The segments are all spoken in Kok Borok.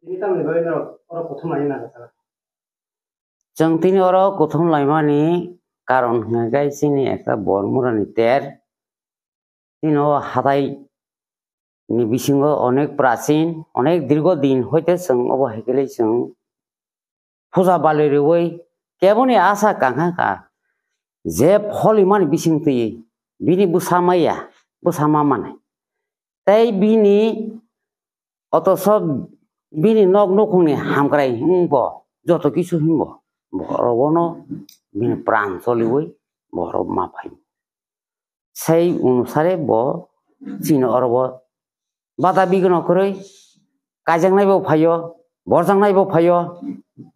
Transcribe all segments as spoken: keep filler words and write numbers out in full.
Tini tamni bagwi norok oro kuthum laina nang kha? Chwng tini oro kuthum laimani karon hwnkhe chini ekta Bormurani ter. Chini o hatai ni bisingo onek prachin, onek dirgo din hoite chwng obo hai khe chwng puja bali rwui keboni asa kangkha kha je pholimani bising twi bini bwsa maya, bwsa ma manai. Tei bini otoso bini nok nukhungni hamkrai wngbo joto kisu himbo borok bono bini pran choliui borok ma phai. Sei onusare bo chini oro bo bada bigino kwrwi kaijaknai bo phaio, borjaknai bo phaio.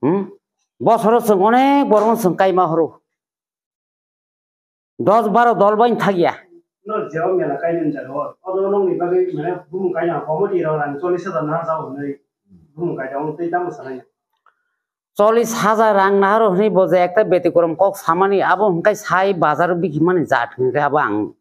Hmm? Bosoro chwng onek borokno chwng kaima horo. Dos baro dol bai thakya. No, jeo mela kainwi jago. Odo nongni bagwi mane bumung kaina committee rok rang chollish hajar na jao hwnwi bumung kaina tei tamo sanai. Chollish hajar rang naharo hwnwi bo je ekta beti korom kok samani abo hwnkhai sai bazar bikimani jat hwnkhai abo ang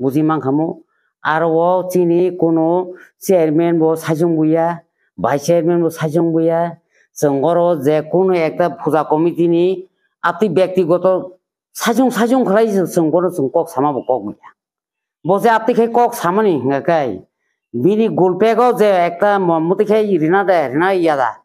buji mankhamu. Aro o chini kuno chairman bo saichung buya, vice chairman bo saichung buya. Chwng oro je kuno ekta puja committee ni apni byaktigoto saichung saichung khlai chwng bono chwng kok sama bo kok buya. Bo je apni khai kok samani hwnkhai bini gulpego je ekta mo-, muti khai rina de, rina ya da.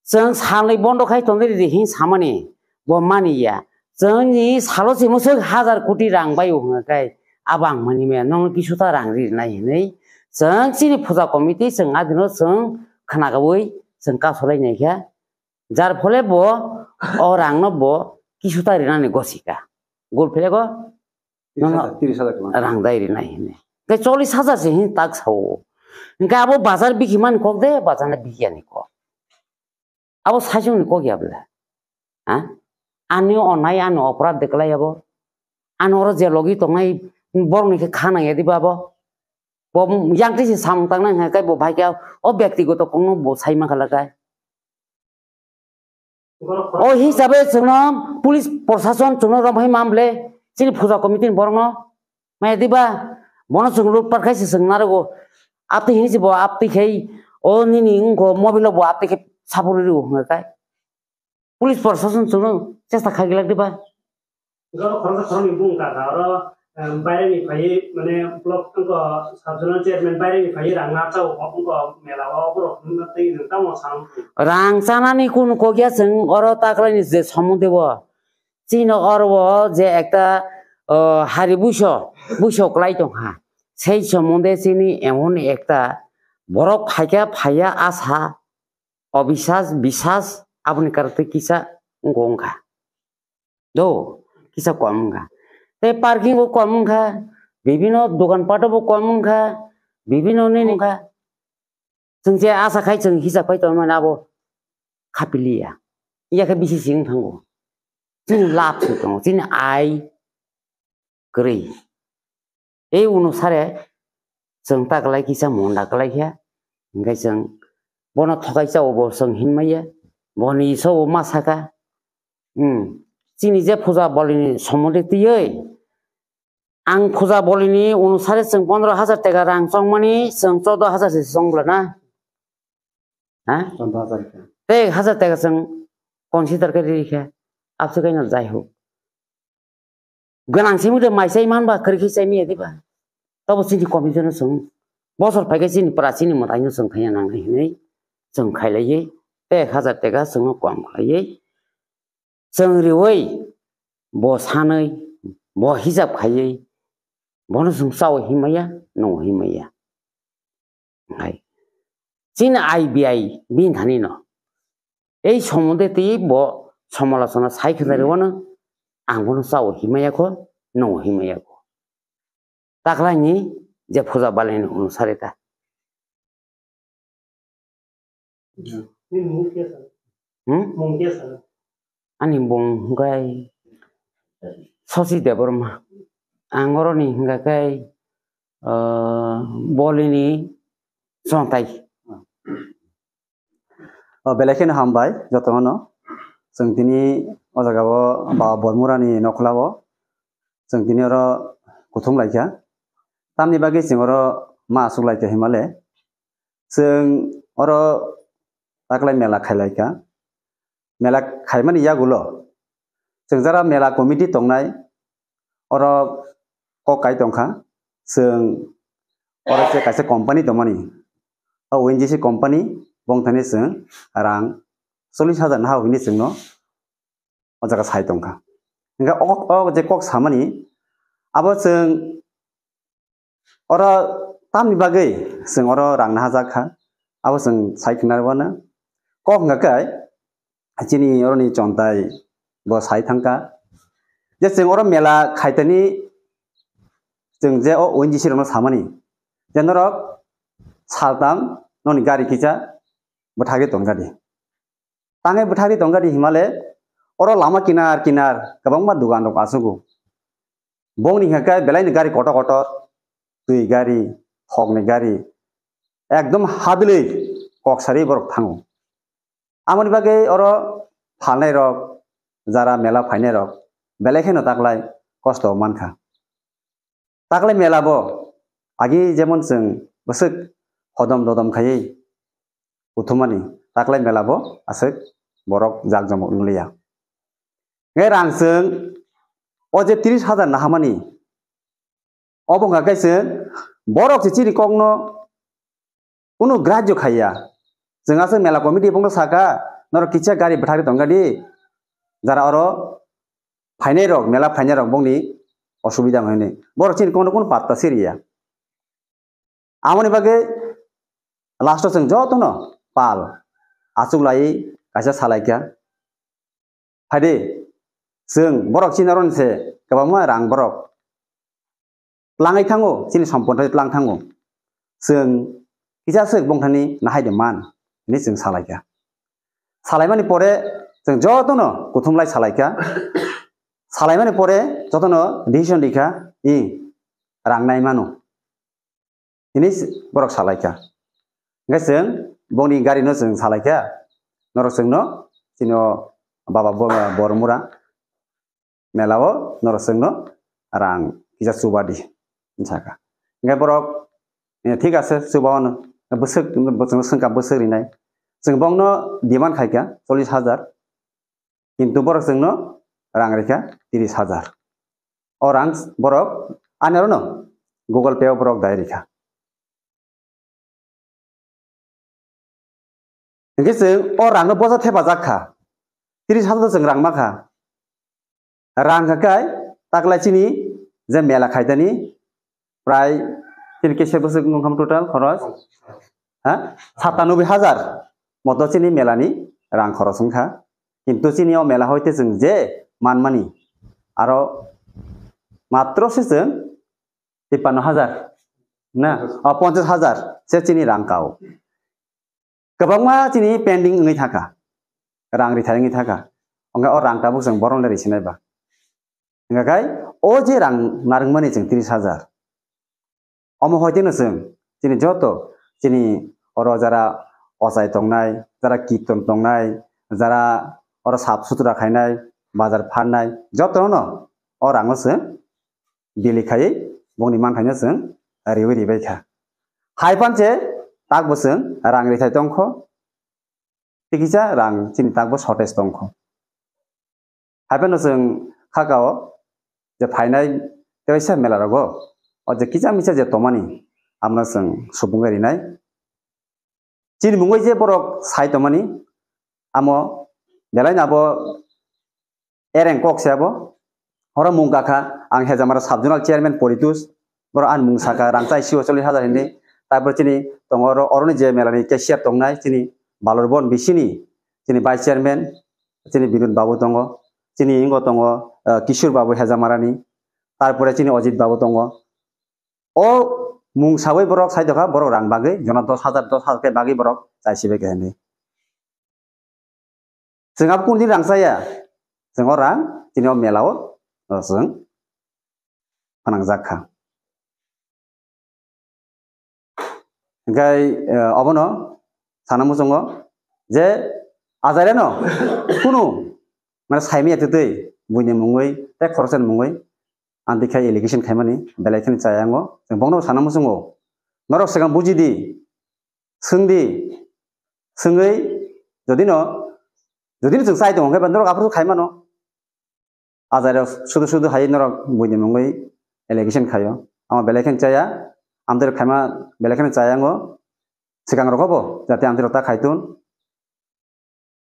Chwng salni bondo khai tongwi ridi hin samani bo mani ya. Chwngni salo se musuk hajar koti rang bai o hwnga kai abang mani me nong kisu ta rang ri nai hinwi chwng chini puja committee chwng adino chwng khna gawi chwng kasolai nai kha. Jar phole bo o rang no bo kisu ta rinani gosika. Gol phele go Tiris hajar, tiris hajar kwbang. Rang dai rinai hinwi. Khe chollish hajar se hin tak sao. Hingke abo bazar bikhi mani kok de, bazar na bikhi ani kok. Abo saichung ni kok ya bwle. Ha? Ani onai, ani oporad de kwlai abo. Ani oro je logi tongnai borok ni khe kha nang ya diba abo. Bo yang twi se samung tang nang khe bo bhai khe o byaktigoto kok no bo sai ma khala kai. O hisabe chwngno police prosason chwngno romhai mamle chini puja committee ni borokno maya diba bono chwng lutpar khai se chwng narogo aptwi hini se bo aptwi khai o nini wngkho mobile o bo aptwi khai sapori rw hwnga kai police prosason chwngno chesta khai glak diba. Oro khoroksa khoroknwi bung kaka oro, em, baireni phaiwi, mane, block wngkha sub zonal chairman baireni phaiwi rang narwkha, wngkha mela o, borok wngkha tei nwng tamo sam. Rang chanani kunu kokya chwng oro taklaini je somontebo. Chini oro o je ekta, o, hari buiso, buiso kwlai tongkha. Sei somonde chini emon ekta borok phaikha phaiya asa, obisas, bisas, aboni karon tei kisa wngkha. Do, kisa kom wngkha. Tei parking bo kom wngkha, bibino dokan pato bo kom wngkha, bibino nini wngkha. Chwng je asa khai chwng hisab khai tongmani abo khapiliya. Iya khe bisi sing thango. Chini lab se tongo, chini ai kwrwi. Ei unusare chwng ta kwlai kisa monda kwlai khe, hingke chwng bono thokai chao bo chwng hinmaya, boni isobo ma saka. Hmm. Chini je puja bolini somondi twiwi, ang puja bolini unusare chwng pondro hajar teka rang chongmani chwng chordo hajar se chonglana. Ha? Chordo hajar khe. Tei hajar teka chwng consider khe rikhe, abse kaino jai hok. Gwnang simi de mai chai manba kwrwi khe chai manya diba? Tobo chini committee no chwng bosor phaikhe chini pra chini mwtai no chwng khaiya nangnai hinwi chwng khailaiwi ek hajar teka chwngno kom khlaiwi chwng riwi bo sanwi bo hisab khaiwi bono chwng chao hinmaya nw hinmaya. Hai. Chini I B I bini thani no. Ei somonde twi bo somolochona sai khwna rwano ang bono chao himaya kho, nw himaya kho. Taklaini je puja balini unusare ta. Hmm? Ani bung hwnkhe Sosi Debbarma. Ang oroni hwnkha khe, ah, bolini chontai. O, belai kheno hambai jotono. Chwng tini o jaga o Baba Bormurani nokla o chwng tini oro kuthum laikha. Tamni bagwi chwng oro ma aswk laikha himale. Chwng oro taklai mela khailaikha. Mela khaimani yagulo chwng jara mela committee tongnai, oro kok kai tongkha, chwng oro se kaisa company tongmani, o O N G C company bongthani chwng rang chollish hajar naha hwnwi chwngno o jaga sai tongkha. Hingkhe o, o je kok samani abo chwng oro tamni bagwi chwng oro rang nahajak kha, abo chwng sai khna rwna. Kok hwnkha khe chini oroni chontai bo sai thangkha je chwng oro mela khaitani chwng je o O N G C rokno samani je norok saltam noni gari kisa bwthagwi tongkha di. Tangwi bwthagwi tongkha di himale oro lama kinar kinar kwbangma dugan rok achugo. Bongni hwnkha khe belaini gari kotor kotor, twi gari, thokni gari, ekdom hadwlwi kok sari borok thango. Amoni bagwi oro phalnai rok, jara mela phainai rok belai kheno taklai kosto mankha. Taklai mela bo agi jemon chwng bwswk hodom dodom khaiwi kuthumani, taklai mela bo aswk borok jak jomok wngliya. Ngai rang chwng o je tris hajar nahamani, obo hwnkha khe chwng borok se chini kokno kunu grajyo khaiya. Chwng aswk mela committee bongno saka, norok kisa gari bwthagwi tongkha di, jara oro phainai rok, mela phainai rok bongni osubida hwnwi. Borok chini kokno kunu patta siriya. Amoni bagwi last o chwng jotono pal achuklai kaisa salaikha. Phaidi, chwng borok chini oro se kwbangma rang borok tlangwi thango, chini sompotoi tlang thango. Chwng kisa swk bongthani nahai de man, hinwi chwng salaikha. Salaimani pore chwng jotono kuthumlai salaikha. Salaimani pore jotono decision rikha, i rang nai mano. Hinwi borok salaikha. Hingkhe chwng bongni gari no chwng salaikha. Norok chwngno chini o baba bo-, Bormura mela o norok chwngno rang kisa chuba di, hinwi sakha. Hingkhe borok, eh, thik ase, chuba wano. Bwswk, chwng swngkha bwswk rinai. Chwng bongno demand khaikha chollish hajar. Kintu borok chwngno rang rikha tris hajar. O rang borok ani orono Google Pay o borok dai rikha. Hingkhe chwng o rangno boja thepajak kha. Tris hajar chwng rang ma kha. Rang kha kai taklai chini je mela khaitani prai chini kisa bwswk wngkha total khoros, ha? Satanoboi hajar moto chini melani rang khoros wngkha. Kintu chini o mela hoite chwng je manmani aro matro se chwng tippanno hajar na, o, ponchash hajar se chini rang kao. Kwbangma chini pending wngwi thangkha, rang rithai wngwi thangkha. Hwnkhe o rang tabuk chwng bohrokno risinai ba. Hwnkhe o je rang narwkmani chwng tris hajar, omo hoiteno chwng chini joto chini oro jara ochai tongnai, jara kirton tongnai, jara oro sap sutra khainai, bazar pharnai, jotono o rango chwng bili khaiwi bongni manthaino chwng riwi ribai kha. Hai panche takbo chwng rang rithai tongkho, tikisa rang chini takbo shortage tongkho. Hai phano chwng khakao je phainai teisa mela rogo o je kisa misa je tongmani amno chwng subungwi rinai. Chini mungwi je borok sai tongmani amo belai no abo ereng kok se abo. Oro mung kakha ang Hejamara sub zonal chairman Poritus, borok ani mung saka rang chai sio chollish hajar hinwi. Tarpor chini tongo oro, oroni je mela ni cashier tongnai chini Balor Bon bisini chini vice chairman chini Binod Babu tongo, chini ingo tongo, eh, Kishore Babu Hejamarani, tarpore chini Ojit Babu tongo. O mung sawi borok sai dokha, borok rang bagwi jono dos hajar, dos hajar khe bagwi borok chai sibai khe hinwi. Chwng abo kunu din rang chaya, chwng o rang chini o mela o, o chwng phanangjak kha. Hingkhe, eh, obono sana muchungo je ajaireno kunu mane saimaya twtwi buini mungwi tei khoroksa ni mungwi anti khai allegation khaimani belai kheno chaya ango. Chwng bongno sana muchungo, norok swkang buji di, swng di, swngwi Jodi no, jodi no chwng chai tongo, hwnkhe norok aphuru khai mano. Ajairok sudu sudu hai norok buini mungwi allegation khaio. Amo belai khe chaya, amtwi khaima belai khe chaya ngo. Swkang rogo bo, jate amtwi ta khaitun.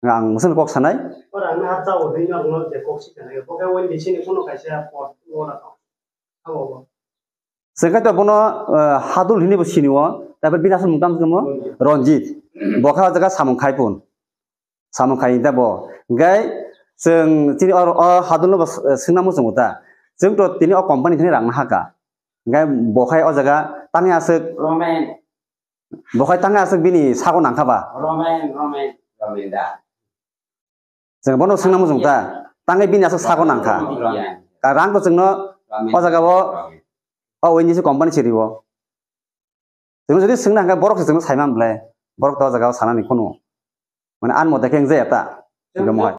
Ang musun kok sanai. Ora ang ha chao dei norok no je kok si kanai. Bo khe wai ni sini kuno kaisa pot ora tong. Abo bo. Sengkai to bono, eh, Hadul hini bo sini o, tabe bini asal mukam kemo Ronjit. Bo kha jaga samung khaipun. Samung khai ta bo. Gai chwng chini or, o Hadul no bo, eh, singna muchung ta. Chwng to tini o company thani rang haka. Gai bo khai o jaga tangya aswk Romen. Bo khai tangwi aswk bini sago nangkha ba? Romen, Romen, Romen da. Chwng bono swngna muchung ta. Tangwi bini aswk sago nangkha. Romen. Ka rang to chwngno Romen. O jaga o, Romen. O wini se company chiri o. Chwngno jodi swngna hwnkhe borok se chwngno saimang ble. Borok to o jaga o sanani khunu. Mane an mo dekhe wng jaya ta. Chwng Chwngno mohai.